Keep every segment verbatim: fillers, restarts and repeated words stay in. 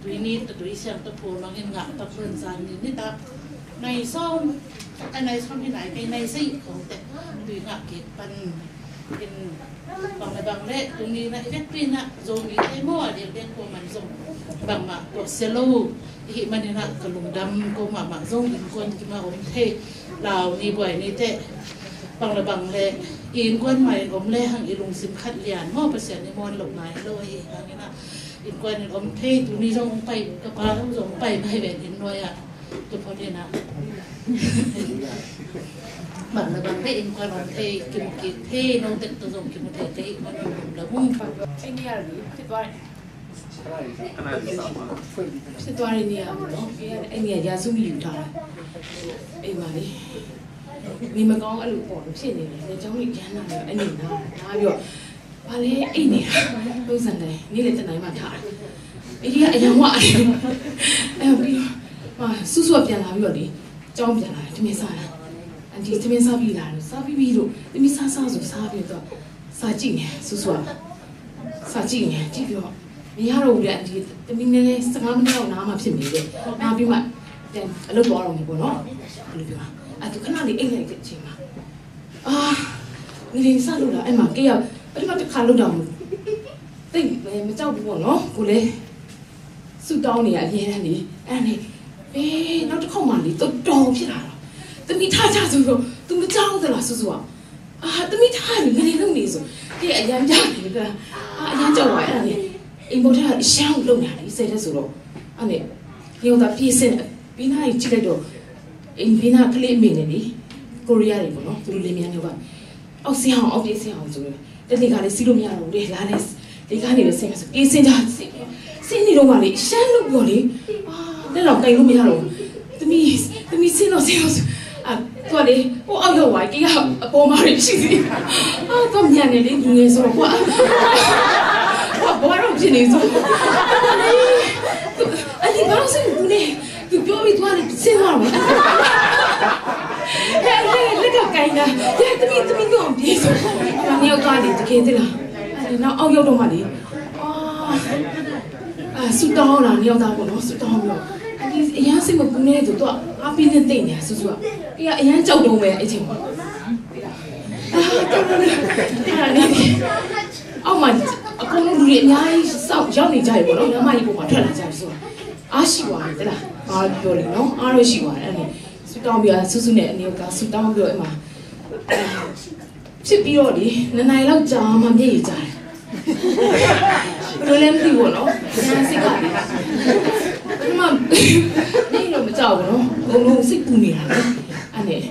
Tui ni ta tui siang ta phu nong in ngak ta pun zan ni ni ta. Nai sawm, a nai sawm hi nai kei nai sei khong te. Tui ngak kik pan in bang le bang le tuni na i vekpi na Zomi te maw a diakdiak ko man zong bangmah ko sia lo. Ihi manin ah ka lungdam ko mahmah zong innkuan kim a om thei lau ni buai ni te bang le bang le i innkuan mah in om le hang i lungsim khat lian maw Pasian i muan lo nai lo ahi hangin ah innkuan in om thei tuni zong hong pai ka pa zong hong pai mai ven inn nuai ah tu phot in ah bang le bang le innkuan om thei kimu kik thei no tek tu zong kimu thei thei man om lo hong pa. ဖြစ်သွားတယ်။ ဖြစ်သွားတဲ့နေရာပေါ့နော်။ အဲ့နေရာရာစုမိယူထားတာ။ အိမ်မှာလေ။ နေမကောင်းအဲ့လိုပေါ့ဖြစ်နေတယ်။ လက်ချောင်းတွေရမ်းလာတယ်။ အဲ့နေနားနားပြီးတော့ဘာလဲအိမ်နေတာ။ ပုံစံတိုင်းနေ့လယ်တစ်နာရီမှထားတယ်။ အဲ့ဒီကအရမ်းဝါတယ်။ အဲ့ပြီးတော့ဟာစုစုကပြန်လာပြီးတော့လေ။ ကျောင်းပြန်လာတယ်။ ထမင်းစားလာ။ အန်တီထမင်းစားပြီးလာလို့စားပြီးပြီလို့သမီးစားစားဆိုစားပြီးတော့စာကြည့်နေစုစုက စာကြည့်နေကြည့်ပြီးတော့မရတော့ဘူးလေအန်တီသမီးနည်းနည်းဆယ့်ငါးမိနစ်လောက်နားမှဖြစ်နေတယ်နားပြီးမှပြန်အလုပ်သွားတော့မယ်ပေါ့နော်ဘယ်လိုပြောလဲအဲသူခဏလေးအိတ်လိုက်တဲ့အချိန်မှာအာငလင်းစလို့လားအဲ့မှာကဲရပထမတစ်ခါလောက်တော့သိပ်ပဲမကြောက်ဘူးပေါ့နော်ကိုလည်းဆူတောင်းနေရအမြဲတမ်းလေအဲ့ဒါနဲ့အေးနောက်တစ်ခေါက်မှလေတော်တော်ဖြစ်လာတော့သမီးထကြဆိုတော့သူမကြောက်သလားဆူဆူက အာသမီးထားတယ်ငနေလို့နေဆိုဒီအရမ်းကြောက်တယ်ကွာအာအရမ်းကြောက်ပါအဲ့ဒါနဲ့အိမ်ပေါ်ထက်အရှမ်းကိုလုံနေတယ်ဆယ်တဲ့ဆိုတော့အဲ့နဲ့ညိုတာပြင်ဆင်ပြီးနားကြီးကြည့်လိုက်တော့အိမ်ပြီးနားကလေးအမေနဲ့လေကိုရီးယားတွေပေါ့နော်သူတို့လင်းမြန်းတွေကအောက်ဆင်းအောင်အောက်ပြေးဆင်းအောင်ဆိုတော့တနေ့ကလည်းစီးလို့မရတော့ဘူးလေလာနေလေကနေပဲဆင်းမယ်ဆိုပြင်ဆင်ကြဆင်းဆင်းနေတော့မှလေရှမ်းလို့ပြောလေအာလက်တော့ကိုင်လို့မရတော့ဘူး သမီးသမီးဆင်းတော့ဆင်းတော့အာသူကလေဟိုအောက်ရောက်သွားကြီးကအပေါ်မှာရှိသေးအာသူကမြန်နေလေလူငယ်ဆိုတော့ကွာကွာဘွားတော့ဖြစ်နေဆိုအလီဘာလို့ဆင်းဘူးနေသူပြောပြီးသွားတယ်ဆင်းသွားတော့ဟဲ့ဟဲ့လက်ကကိုင်တာဟဲ့သမီးသမီးတော့ပြေးဆိုနေတော့သွားတယ်တကယ်တလားအဲ့နောက်အောက်ရောက်တော့မှလေအာ အာဆူတောင်းလာနှစ်ယောက်သားပေါ့နော်ဆူတောင်းပြီးတော့အဒီအရန်စိတ်မပူနဲ့ဆိုတော့အပင်းနဲ့တိတ်နေတာဆူဆူကအေးအရန်ကြောက်တော့မယ်အဲ့ချိန်မှာအာတော်တော်လေးအဲ့ဒါလေးအောက်မှာအကုန်လုံးလူတွေအများကြီးစောင့်ရောက်နေကြပြီပေါ့နော်လမ်းမကြီးပေါ်မှာထွက်လာကြပြီဆိုတော့အားရှိသွားတယ်တလားဘာပြောလဲနော်အားလို့ရှိသွားတယ်အဲ့ဒါဆူတောင်းပြီးတော့ဆူဆူနဲ့အနေကဆူတောင်းပြီးတော့အဲ့မှာ ဖြစ်ပြီးတော့လေနှစ်နာရီလောက်ကြာမှမျက်ရည်ကျတယ်ဘယ်လိုလဲမသိဘူးပေါ့နော်ညာစိတ်ကလေပထမမျက်ရည်တော့မကျဘူးနော်အကုန်လုံးစိတ်ပူနေတာလေအဲ့နဲ့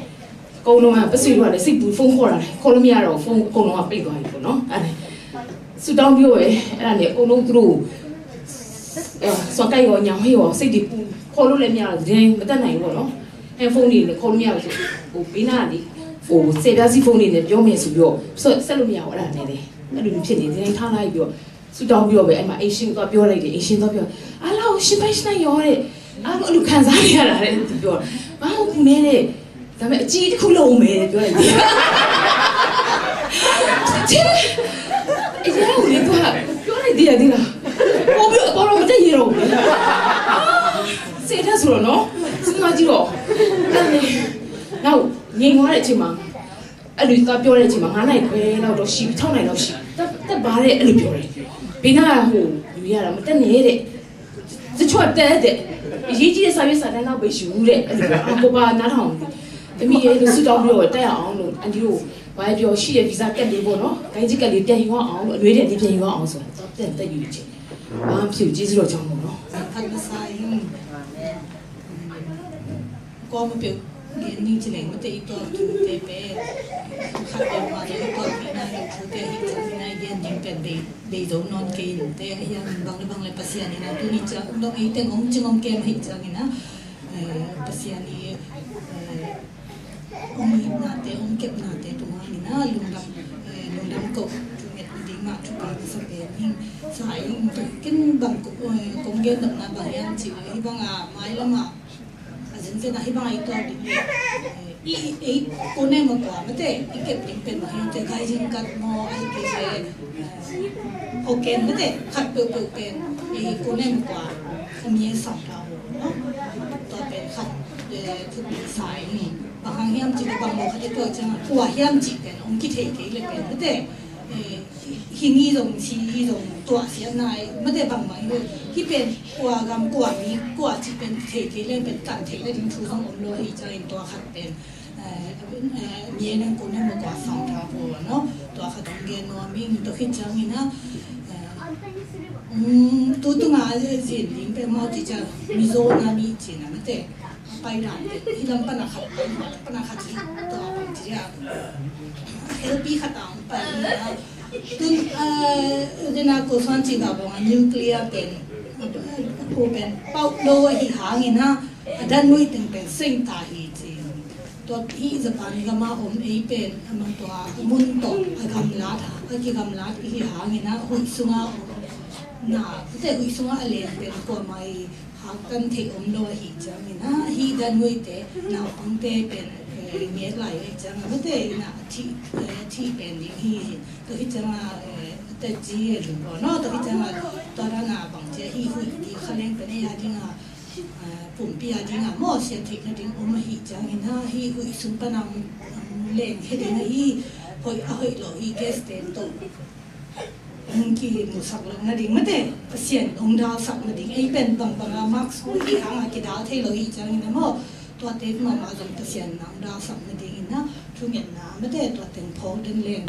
အကုန်လုံးကပစွေတော့လေစိတ်ပူဖုန်းခေါ်တာလေခေါ်လို့မရတော့ဖုန်းအကုန်လုံးကပိတ်သွားပြီပေါ့နော်အဲ့နဲ့ဆူတောင်းပြီးတော့ပဲအဲ့ဒါနဲ့အကုန်လုံးသူတို့အဲစော်ကိုက်ရောညောင်ဟေ့ရောစိတ်တွေပူခေါ်လို့လည်းမရတော့တင်းမတတ်နိုင်ဘူးပေါ့နော်အဲဖုန်းတွေလည်းခေါ်လို့မရဘူးဆိုဟိုပေးနာလေ ဟိုဆယ်ပြားစီဖုန်းတွေနဲ့ပြောမယ်ဆိုပြီးတော့ဆက်ဆက်လို့မရဘူးအဲ့ဒါနဲ့လေအဲ့လိုမျိုးဖြစ်နေတယ်ထားလိုက်ပြီးတော့ဆူတောင်းပြီးတော့ပဲအဲ့မှာအိမ်ရှင်သွားပြောလိုက်တယ်အိမ်ရှင်သွားပြောအားလုံးရှင်းပိုင်ရှင်းနိုင်ရောတဲ့အားလုံးအဲ့လိုခံစားနေရတာတဲ့သူပြောဘာလို့သူနဲ့တဲ့ဒါပေမဲ့အကြီးတစ်ခုလုံးမယ်တဲ့ပြောလိုက်တယ်ချစ်အရင်ကလေသူကပြောလိုက်တယ်ဒီလားဟိုပြီးတော့အပေါ်တော့မတက်ရတော့ဘူးစေတတ်ဆိုတော့နော်စဉ်းစားကြည့်တော့အဲ့ဒါနဲ့နောက်ငြိမ်သွားတဲ့အချိန်မှာ အဲ့လိုသွားပြောတဲ့အချိန်မှာငါးနာရီခွဲလောက်တော့ရှိပြီခြောက်နာရီလောက်ရှိပြီတက်တက်ပါတဲ့အဲ့လိုပြောတယ်ဘင်းသားကဟိုလူရတာမတက်နဲ့တဲ့တချို့ကတက်တဲ့အရေးကြီးတဲ့စာရွက်စာတမ်းတော့ပဲယူတဲ့အဲ့လိုပြောအာကိုပါနားထောင်တမီးရဲ့လို့ဆူတောင်းပြီးတော့တက်ရအောင်လို့အန်တီတို့ဘာပြောရှိတဲ့ဗီဇာကတ်လေးပေါ့နော်ကိုင်းချစ်ကတ်လေးပြန်ယူအောင်လို့အလွေးတဲ့လေးပြန်ယူအောင်ဆိုတာတော့တက်တက်ယူချင်ဘာမှမဖြစ်ဘူးကျေးဇူးတော်ကြောင့်ပေါ့နော်ဖတ်မဆိုင် Kawm a peuh gen ning ci leng mate i tuak thute pen khat peuhmah le i tuak theihna hi thute hi cang hina i gen ding pen dei dei zo nawn kei in te a hian bang le bang le Pasian in a tuni ciang dong ei teng hong cing hong kem hi cang in a Pasian i hong itnate hong kepnate tunga in a lungdam lungdam ko thunget ding mah thupi ka sa pen hing sa ai hong ken bang kong gen dopna bang hian ci hi bang a mai lamah A zenzen ah hih bangah i tuak ding hi. I, i, i kune maw kua mate i kep ding pen maw hi te khai zing kat maw ahi kei ve. Hoken mate khat peuhpeuh pen i kune maw kua. Mi a sam ta ho, no? Tua pen khat, eh, thupi sa ing. Bang hang hiam cih leh bang lo khat i tuah ciang a kua hiam cih pen hong kithei kei leh pen mate, eh, hi ni zong si hi zong tuah siatna i mate bangbang i hih pen kua gam kua mi kua cih pen kithei kei leh pen kan theih nading thu zong om lo hi ciangin tua khat pen eh, eh, mi a nang kun a ma kua sang ta po, no? Tua khat hong gen nuam ing, tua khit ciangin a, eh, um, tu tunga zin ding peuhmah ci ciang Mizo na mi cin a mate. Pai dan te, hi lam pan a khat, pai dan pan a khat hi, tua pan ci a. Helpi khat a hong pai ni a. Tun, eh, dena ko suan ci ga bang a nuclear pen, eh, ko pen pau lo a hi hangin a, a dan nui teng pen seng ta hi ci. Tua hi Japan gama om ei pen, ama tua mun tawh a gamlat, a kigamlat i hi hangin a huih sunga om na, te huih sunga a len pen kuamah i hak kan theih om lo ahi ciangin a, hi dan nuite naupangte pen, eh, nget lai ahi ciangin a mate in a thi, eh, thi pen ding hi hi. Tua hi ciangin a, eh, te ci e lu lo no, tua hi ciangin a tua dan a bang ci a hi huih di kha leng pen ei a ding a, eh, pumpi a ding a maw siat theih nading om ahi ciangin a, hi huih sung pan a hong, hong leng hi ding a hi hoih a hoih lo hi gas te tawh hong kimusak loh nading mate, Pasian hong dalsak nading, ei pen bangbang a mask hu hi hang a kidal thei lo hi ciangin a maw, tuate mahmah zong Pasian na hong dalsak nading in a, thungetna mate, tua teng phawk den leng.